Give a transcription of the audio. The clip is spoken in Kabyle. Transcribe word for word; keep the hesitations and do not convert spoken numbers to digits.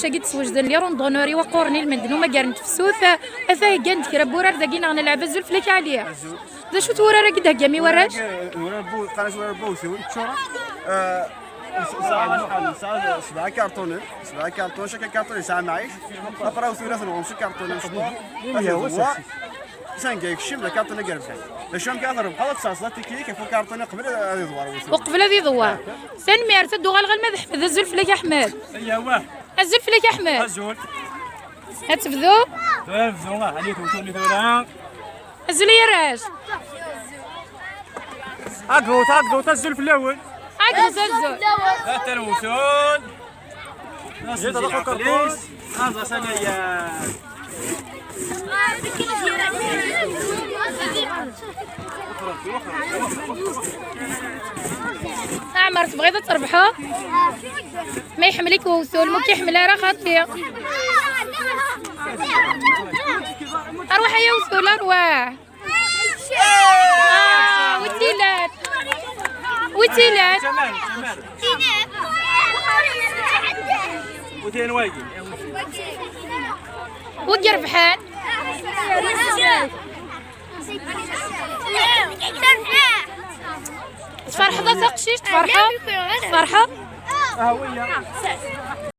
Cagi d-swejden les randonneurs i waquren ilmend n umagar n tefsut. Ata heggan-d kra n wurar dagi neɣ nelɛeb. Azul fell-ak a Ɛli. D acu-t wurar-agi d-heggam i warrac? Urar bu-, qqaren-as urar n wawtul, ččureɣ. Eh, s-, s-, s-, s-, sebɛa karṭunen, sebɛa karṭun, caka karṭun yesɛa maɛic. Après awtul ad tenɣem s karṭun n cṭuḥ. Ad t-iḍewwer. Sanga yekcem la karṭun agerfan. D acu amek ara trebḥeḍ, ad tesɛeẓẓleḍ tikli-k ɣef ukarṭun qbel ad iḍewwer wawtul. Uqbel ad iḍewwer. Tanemmirt, ad d-uɣaleɣ alma d Ḥmed. Azul fell-ak a Ḥmed. Aywa. Azul fell-ak a Ḥmed. Azul. Ad tebdu? Tura ad tebdu, ah, ɛni tewwet-, tura. Azul ay arrac. Agdut, agdut, azul fell-awen. Agdut, azul. Ata lewsul. Aẓ-as anaya. Ɛmer, tebɣiḍ ad trebḥeḍ? Ma iḥemmel-ik wewtul, ma ur k-iḥemmel ara, xaṭi. Arwaḥ ay awtul, arwaḥ. Ah, wi tt-ilan? Wi tt-ilan? Wi t-ilan wagi? Wi irebḥen? Tferḥeḍ a taqcict? Tferḥeḍ? Tferḥeḍ?